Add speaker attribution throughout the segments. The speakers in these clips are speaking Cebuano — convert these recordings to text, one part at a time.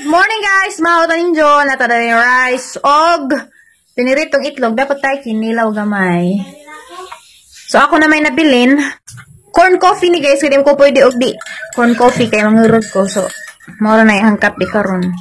Speaker 1: Morning, guys! Mao ta ninyo, natada yung rice og piniritong itlog. Dapat tayo kinilaw gamay. So ako na may nabilin. Corn coffee ni guys, kaya ko pwede og di. Corn coffee kay mangurog ko. So mao ra na ihang kape karon.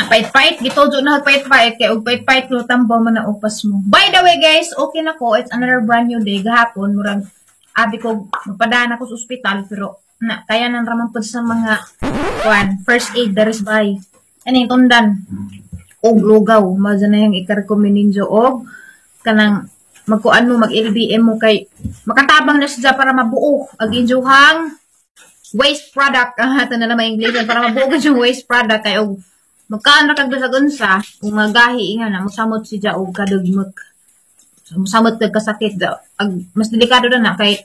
Speaker 1: Pait-pait, gituljo na pait-pait kay og pait-pait lo tambaw man na upas mo. By the way guys, okay na ko. It's another brand new day gahapon, murag abi ko magpadaan ako sa ospital pero na kaya nang raman pud sa mga kuan first aid there is by. Ani tundan og lugaw, mao na yung i-recommend ninyo og kanang magkuan mo mag LBM mo kay makatabang na siya para mabuo ang inyong waste product. Ah, ito na naman English para mabuo ang inyong waste product kay og magkaan ra kag bisag unsa kung magahi nga na mosamot si ja og kadugmok. So, mosamot kag kasakit da. Ag mas delikado na na kay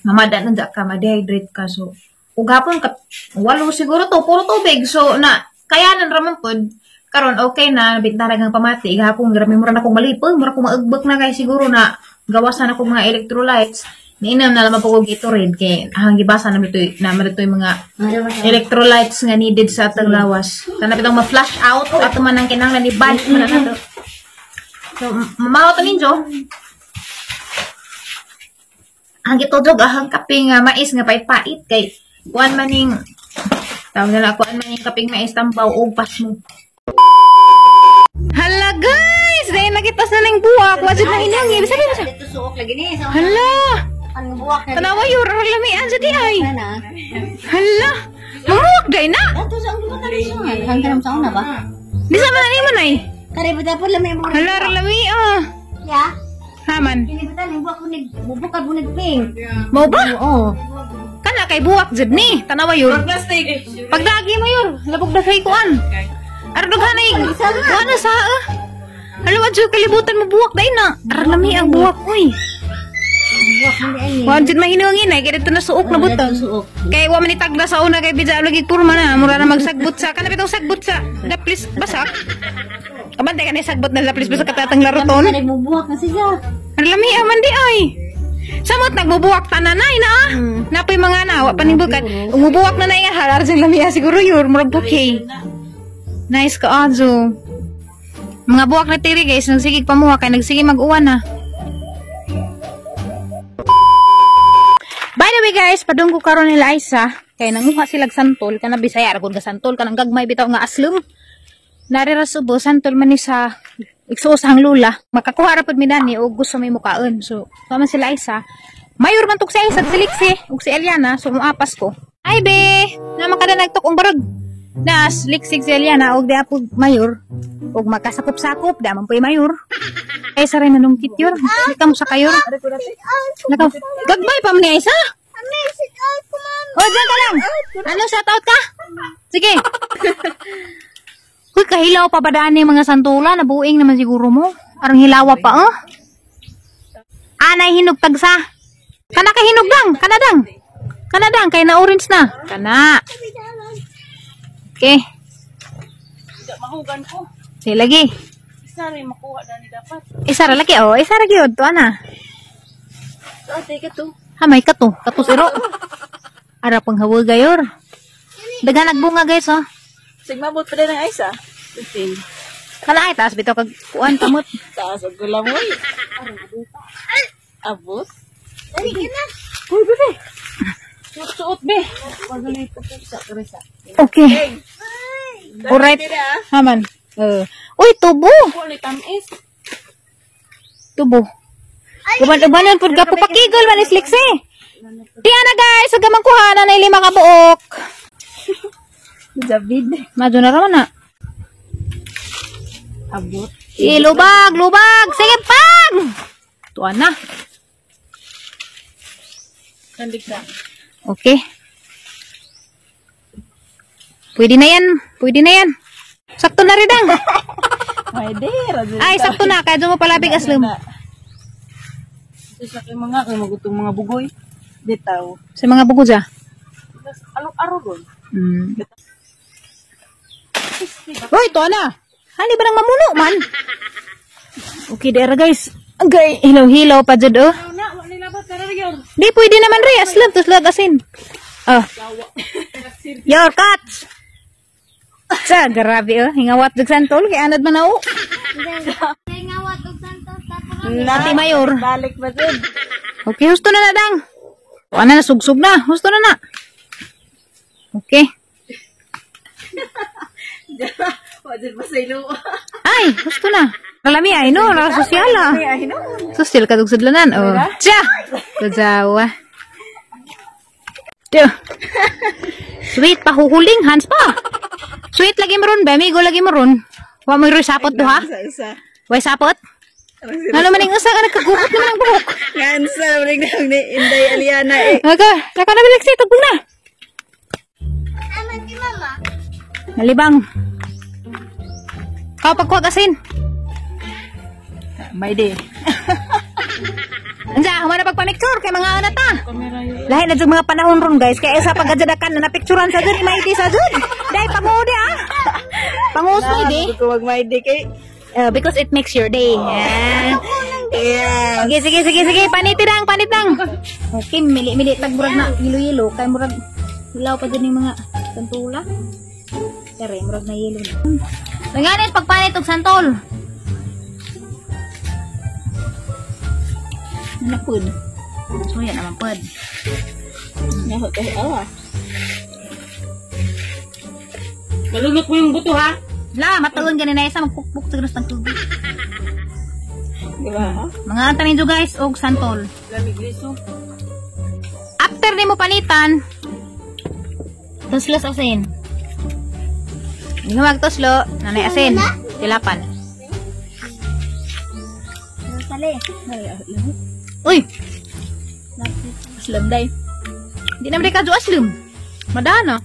Speaker 1: mamada na da ka, ma-dehydrate ka. So ug hapon ka walo siguro to puro tubig. So na kayanan ra man pod karon okay na bintana kang pamati gahapon grabe mura na akong malipol, mura akong maagbak na kay siguro na gawasan akong mga electrolytes. Niinom na lamang po ko Gatorade kay ang gibasa na dito na dito yung mga electrolytes nga needed sa atong lawas. Kana bitong ma-flush out ato man ang kinahanglan ni bad man na nato. So mamaw to ninyo. Ang gitudog ahang kape nga mais nga pait-pait kay kuan maning tawag na kuan maning kaping mais tambaw og pasmo. Hala guys, dahil nakitas na ning buwak, wajud na hinangi. Bisa ba?
Speaker 2: Dito suok lagi ni.
Speaker 1: Hala.
Speaker 2: Ang buwak na.
Speaker 1: Tanawa yur, lamian sa di ay. Hala. Mamuwak day na.
Speaker 2: Ato sa ang buwak na siya. Hanggang sa una ba?
Speaker 1: Di sa man nimo nay.
Speaker 2: Kare ba dapat lami mo.
Speaker 1: Hala, lami ah.
Speaker 2: Ya.
Speaker 1: Haman.
Speaker 2: Kini ba ning buwak bunig, bubukad bunig pink.
Speaker 1: Mao ba?
Speaker 2: Oo.
Speaker 1: Kana kay buwak jud ni. Tanawa yur. Pagdagi mo yur, labog na kay kuan. Arang dughanay. Wala sa ah. Hala wa jud kalibutan mo buwak day na. Arang lami ang buwak oy. Wa jud mahinungin ay kay dito na suok na butang. Kay wa man itagda sa una kay bidya lagi kurma na mura na magsagbot sa kana bitong sagbot sa laplis basak. Kabantay ka na sagbot na laplis basak katatang laruton.
Speaker 2: Nagbubuwak na siya.
Speaker 1: Ang lami man di ay. Samot nagbubuwak tananay na ah. Napoy mga na wa panimbukan. Umubuwak na na ingat halar jud lami siguro yur murag bouquet. Nice ka azo. Mga buwak na tiri guys, nagsigig pamuha kay nagsige mag-uwan na. By the way guys, padunggo karon nila Aisa kay nanguha sila santol kana Bisaya ra gud ka santol kanang gagmay bitaw nga aslum. Nari ra subo santol man ni sa igsuos ang lula. Makakuha ra pud mi dani og gusto may mukaon. So, tuman sila Aisa. Mayor man tug si Aisa si Lixie ug si Eliana, so muapas ko. Ay be, naman kada nagtok ang barag. Nas Lixie si Eliana og di apog mayor og makasakop-sakop da man puy mayor. Ay sa rin nanungkit yor. Likam sa kayor. Nakaw. Gagmay pa man ni Aisa. Oh, dyan ka lang. Ano, shout out ka? Sige. Uy, kahilaw pa ba daan yung mga santula? Nabuing naman siguro mo. Arang hilawa pa, oh. Anay hinog tagsa. Kana kay hinog dang. Kana dang. Kana dang, kay na orange na. Kana. Okay.
Speaker 3: Mahugan ko.
Speaker 1: Sige, lagi.
Speaker 3: Isa rin makuha na ni dapat.
Speaker 1: Isa ra lagi, oh. Isa ra gyud to ana.
Speaker 3: Ate ka to.
Speaker 1: Ha, may kato. Kato siro. Ara pang hawa gayor. Daghan nagbunga guys, oh.
Speaker 3: Sigmabot pa din ang Aisa. 15.
Speaker 1: Kana ay taas bitaw kag kuan kamot.
Speaker 3: Taas og gulamoy. Abot. Dali ka na. Uy, bebe. Suot be. Magalit ko sa karesa.
Speaker 1: Okay. Alright. Haman. Uy, tubo.
Speaker 3: Kulit tamis.
Speaker 1: Tubo. Uban-ubanon pud ka pupakigol man is Lixie. Tiana guys, ug gamang kuha na nay 5 ka buok.
Speaker 3: David.
Speaker 1: Madyo na raman na.
Speaker 3: Abot.
Speaker 1: Ilubag, lubag. Sige pag. Tuan na.
Speaker 3: Kandik sa.
Speaker 1: Okay. Pwede na yan. Pwede na yan. Sakto na rin ang.
Speaker 3: Pwede.
Speaker 1: Ay, sakto na. Kaya doon mo palabig aslum.
Speaker 3: Sa aking mga, kay magutong mga bugoy. Bitaw.
Speaker 1: Sa mga bugoy dya?
Speaker 3: Alok-aro ron.
Speaker 1: Hoy, to na. Hani ba nang mamuno man? Okay, dera guys. Agay, hilaw-hilaw pa jud oh. Di pwede naman re, aslam tos lag asin. Oh. Your cuts. Sa grabe oh, hingawat jud santol kay anad man na oh.
Speaker 2: Hingawat og santol tapos.
Speaker 1: Ate Mayor.
Speaker 3: Balik ba jud?
Speaker 1: Okay, husto na na dang. O, ana na sugsug na, husto na na. Okay.
Speaker 3: Wajud ba sa ilo?
Speaker 1: Ay, husto na. Kalami ay no, ra sosyal ah.
Speaker 3: Ay no.
Speaker 1: Sosyal ka dug sudlanan oh. Tsa. Kujawa. Tuh. Sweet pahuhuling hands pa. Sweet lagi maron ba, amigo lagi maron. Wa mo ro sapot duha.
Speaker 3: Isa.
Speaker 1: Way sapot? Ano man ning usa ka nagkagukot naman ang buhok.
Speaker 3: Ngansa naman ni Inday Aliana eh.
Speaker 1: Aga, naka na bilang tugpong na.
Speaker 2: Aman si mama.
Speaker 1: Nalibang. Kau pagkuha asin.
Speaker 3: May day.
Speaker 1: Anja, humana pagpamicture kay mga ana ta. Lahi na jud mga panahon ron guys kay sa pagkajadakan na napicturan sa jud maiti sa jud. Dai pangudi ah. Pangusay di.
Speaker 3: Ko wag may day kay.
Speaker 1: Because it makes your day. Yeah.
Speaker 3: Yeah.
Speaker 1: Sige, sige, sige, sige. Paniti lang, panit lang. Okay, mili-mili tag murag na yelo-yelo kay murag hilaw pa jud ning mga santula. Tere, murag na yelo na. Nanganit pagpanit og santol. Ano pud? Suya naman pud.
Speaker 3: Nako kay awa. Malunok mo yung buto ha.
Speaker 1: La, matuon gani na isa magpukpuk sa grus ng tubig.
Speaker 3: Diba?
Speaker 1: Mga anta ninyo guys og santol.
Speaker 3: Lamig liso.
Speaker 1: After nimo panitan, tuslos asin. Hindi ka magtuslo, nanay asin. Tilapan.
Speaker 2: Sali.
Speaker 1: Uy,
Speaker 3: Aslam day.
Speaker 1: di naman ka aslum. Madana.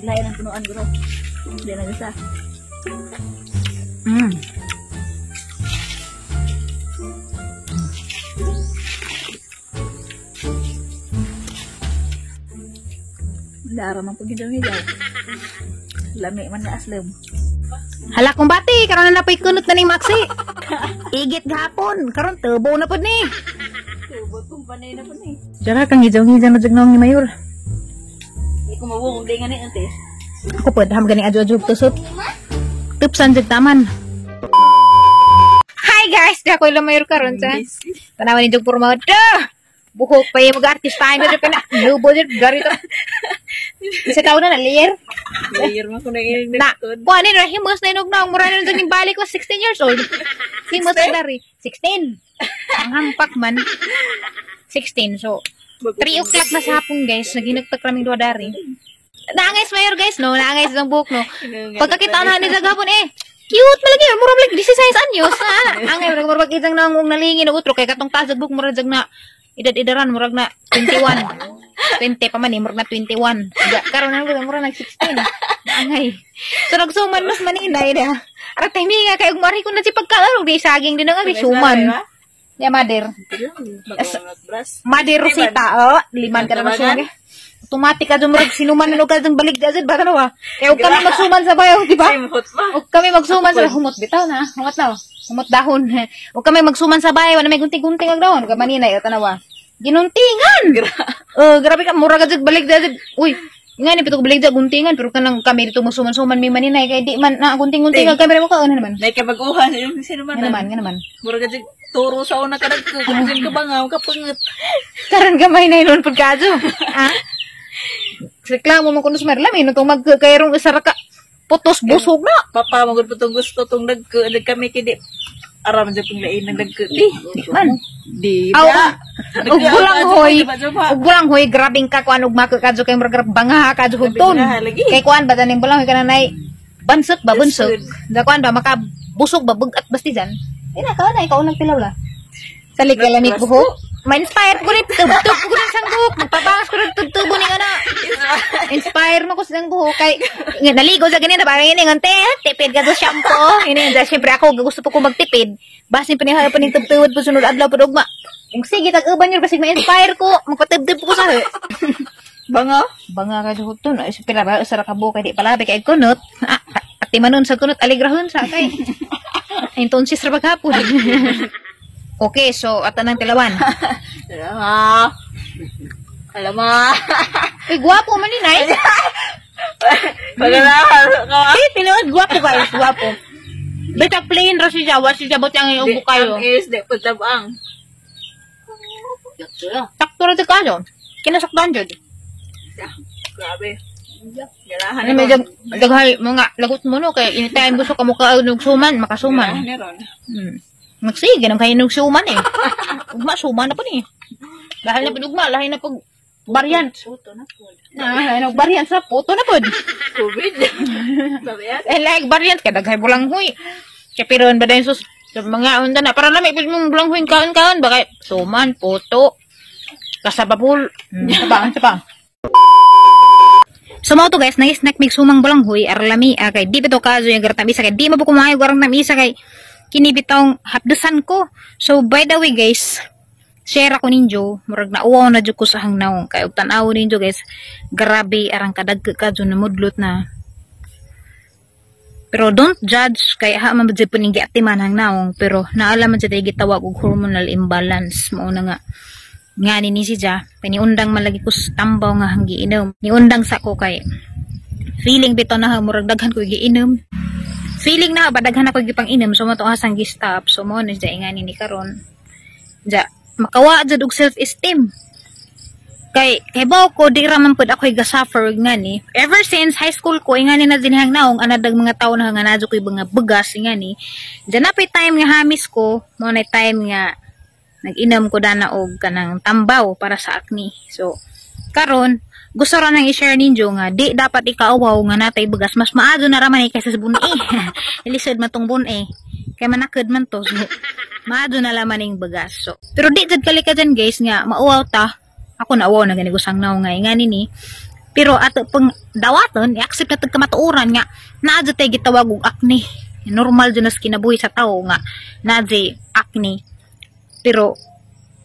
Speaker 3: Lain ang punuan bro. Di na gasa. Dara man pag hijaw. Lami man na aslam.
Speaker 1: Hala kong bati, karon na napoy kunot na ning Maxi. Igit gahapon, karon tubo na pud ni.
Speaker 3: Tubot kong panay na pud ni.
Speaker 1: Dara kang hijaw-hijaw na jud ni Mayor.
Speaker 3: Di ko mawong di nga ni ante.
Speaker 1: Ako pud ham gani adyo-adyo tusot. Tupsan jud taman. Hi guys, di ako ila Mayor karon sa. Tanawan ni jud puro mga da. Buhok pa yung mag-artista na jud kana. Lubo jud garito. Sa taon na layer.
Speaker 3: Layer man ko na
Speaker 1: Na, kuha ni himus na inog na, mura na ning balik ko 16 years old. Himus na dari 16. Ang hampak man. 16. So, 3 o'clock na sa hapon guys, naginagtak kaming duha dari. Naangay mayor guys no, naangay sa buhok no. Pagkakita na ni sa gapon eh, cute malagi, mura malagi 16 anyos na. Angay murag murag isang nang nalingin og utro kay katong taas buhok mura jag na edad-edaran murag na 21. 20 pa man eh, murag na 21. Karon na murag nag 16. Angay. So nagsuman mas maninay na. Ara timing nga kay ugmari ko na si pagkalaro di saging din nga di suman. Ya mother. Mother Rosita, oh, liman ka na masuman. Automatic ka murag sinuman na ka balik dyan, ba tanawa? Eh, huwag kami magsuman sa bayo, di ba? Huwag kami magsuman sa humot bitaw na, humot na, humot dahon. Huwag kami magsuman sa bayo, wala may gunting-gunting ang dahon. Kamaninay, o tanawa. Ginuntingan! Grabe ka, mura ka dyan, balik dyan. Uy, nga ni pito balik dyan, guntingan, pero kanang kami dito magsuman-suman, may maninay, kaya di man, na gunting-gunting ang kamera mo ka, ano naman?
Speaker 3: Nay kabaguhan, yung sino man.
Speaker 1: Nga naman, nga naman.
Speaker 3: Mura ka dyan, turo sa una ka nagkukusin ka ba nga, kapangat.
Speaker 1: Karon gamay na inon pagkadyo. Ha? Reklamo mo kuno sa Merla, may nutong magkayrong isa ra ka putos busog na.
Speaker 3: Papa, magod po tong gusto tong nagka kami kidi. Aram dyan pong lain ng nagka. Di,
Speaker 1: Di man.
Speaker 3: di
Speaker 1: Aw,
Speaker 3: ba?
Speaker 1: ug bulang hoy. Ug bulang hoy, grabing ka kuan ug maka kadyo kay murag banga kadyo hugton. Kay kuan ba taning bulang hoy kananay bansot ba bansot. Da kuan ba maka busog ba bugat basti dyan. Ay na ka na ikaw unang tilaw la. Sa lamig buhok. Ma-inspire ko rin, tubtub ko rin sang buhok. Magpabangas ko rin tubtubo ni ana. Inspire mo ko sa buhok. Kay, nga, naligo sa ganyan, parang yun, nga, tipid ka do shampoo. Yun, yun, siyempre ako, gusto po ko magtipid. Basin pa niya pa ning tubtubod po sunod adlaw po dugma. Kung sige, tag-uban yun, kasi ma-inspire ko, magpatubtub ko sa.
Speaker 3: Banga?
Speaker 1: Banga ka sa to no. Sa pila ba sa ka buok kay di palabi kay kunot. Ah, ati manon sa kunot aligrahon sa kay. Entonces ra maghapon. Okay, so ata nang tilawan.
Speaker 3: Alam ah. Alam ah.
Speaker 1: Uy, gwapo man ni Nay.
Speaker 3: Pagalahan ka.
Speaker 1: Eh, tinuod gwapo guys, gwapo. Basta plain ra siya, wa siya bot ang iyong kayo.
Speaker 3: Ang is, di pagtabang.
Speaker 1: Sakto ra kayo. Kinasaktan jud.
Speaker 3: Grabe. Galahan
Speaker 1: Ano medyo daghay mga lagot mo no kay anytime gusto ka mo ka suman, makasuman.
Speaker 3: Galahan ni Ron.
Speaker 1: Magsige nang kayo suman eh. Ugma suman na po ni. Dahil na pud ugma, lahi na pag variant.
Speaker 3: Puto na po.
Speaker 1: Na, ano variant sa puto na pod.
Speaker 3: COVID. Sabi yan.
Speaker 1: Eh like variant kay daghay bulanghoy. Kay piron ba dayon sus sa mga unta na para lami pud mong bulanghoy kaon-kaon ba kay suman, puto. Kasababul. Saba, saba. So mo to guys, nag-snack mig sumang bulanghoy arlami kay di bitaw kaso yung garang tamisa kay di mo kumayo garang tamisa kay kini bitong hapdusan ko. So by the way guys, share ako ninyo, murag nauwaw na jud ko sa hangnaw kay og tan-aw ninyo guys, grabe arang kadag ka jud namudlot na. Pero don't judge kay ha man jud puning giatiman hang naong pero naala man jud gitawag og hormonal imbalance mao na nga ngani ni siya kay niundang man lagi ko sa tambaw nga hang giinom. Niundang sa ko kay feeling bitaw na murag daghan ko giinom. Feeling na ba daghan ako gipang inom so mo to asang gi-stop so mo na siya ingani ni karon. Ja makawa jud og self-esteem. Kay bawo ko di ra man pud ako'y ga-suffer og ngani. Ever since high school ko ingani na dinhang naong anadag mga tawo na nga nadyo ko'y mga bugas ingani. Diyan na time nga hamis ko, mo na time nga nag-inom ko dana og kanang tambaw para sa acne. So karon gusto ra nang i-share ninyo nga di dapat ikaawaw nga natay bugas, mas maadyo na ra man kaysa sa buni. Lisod man tong buni. Kay manakad man to. So, maadyo na laman ning bugas. So pero di jud kalika dyan guys nga mauwaw ta. Ako na uwaw na gani gusang naw nga ingani ni. Pero ato pang dawaton, i-accept na tag kamatuoran nga naa jud tay gitawag og acne. Normal jud na sa kinabuhi sa tawo nga naa jud acne. Pero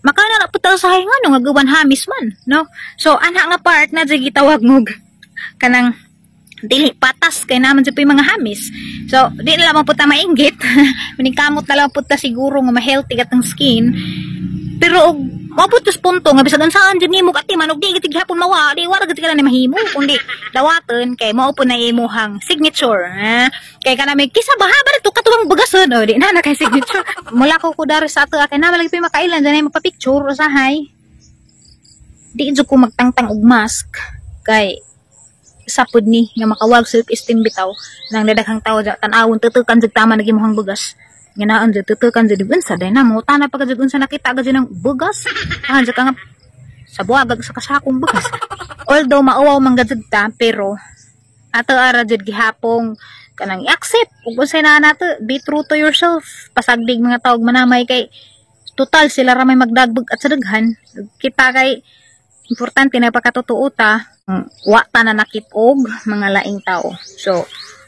Speaker 1: makana na pud ta sa nga no nga gawan hamis man, no? So ana nga part na jud gitawag og kanang dili patas kay naman jud mga hamis. So di na lamang pud ta mainggit. Maningkamot na lang pud ta siguro nga ma-healthy atong skin. Pero og maabot tas punto nga bisag saan jud nimo atiman og di gid gihapon mawa, di wala gid ka na mahimo kundi dawaton kay mao po na imuhang signature, ha? Kay kana may kisa ba ha ba to katuwang bagason o di na na kay signature. Mula ko ko dari sa ato kay naman lagi pa makailan dyan ay magpa-picture usahay. Di jud ko magtangtang og mask kay sapod ni nga makawag self-esteem bitaw nang dadaghang tawo ja tan-awon tutukan jud tama na gimuhang bugas. Nga naan jud tutukan jud unsa day na mo tana pa jud unsa nakita ga jud ng bugas. Ah jud ka nga sa buwagag sa kasakong bugas. Although mauwaw man gud ta pero ato ara jud gihapong kanang i-accept ug unsay naa nato, be true to yourself. Pasagdig mga tawag manamay kay total sila ra may magdagbag at sa daghan. Kita kay importante na pagkatotoo ta, wa ta na nakit-og mga laing tao. So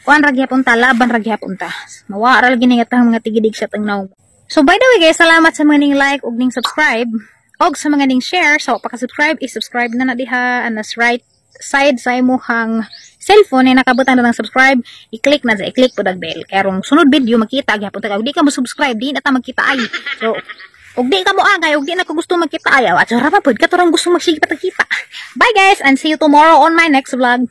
Speaker 1: kuan ra gihapon ta, laban ra gihapon ta. Mawa ra lagi ni atang mga tigidig sa tang naong. So by the way guys, salamat sa mga ning like ug ning subscribe og sa mga ning share. So paka-subscribe, i-subscribe na na diha anas right side sa imong cellphone ay nakabutan na ng subscribe, i-click na sa i-click pud ang bell. Kay rong sunod video makita gihapon ta. Ug di ka mo subscribe, di na ta magkita ay. So ug di ka mo angay, ug di na ko gusto magkita ayaw. At ra pa pud katurang gusto magsige pa kita. Bye guys and see you tomorrow on my next vlog.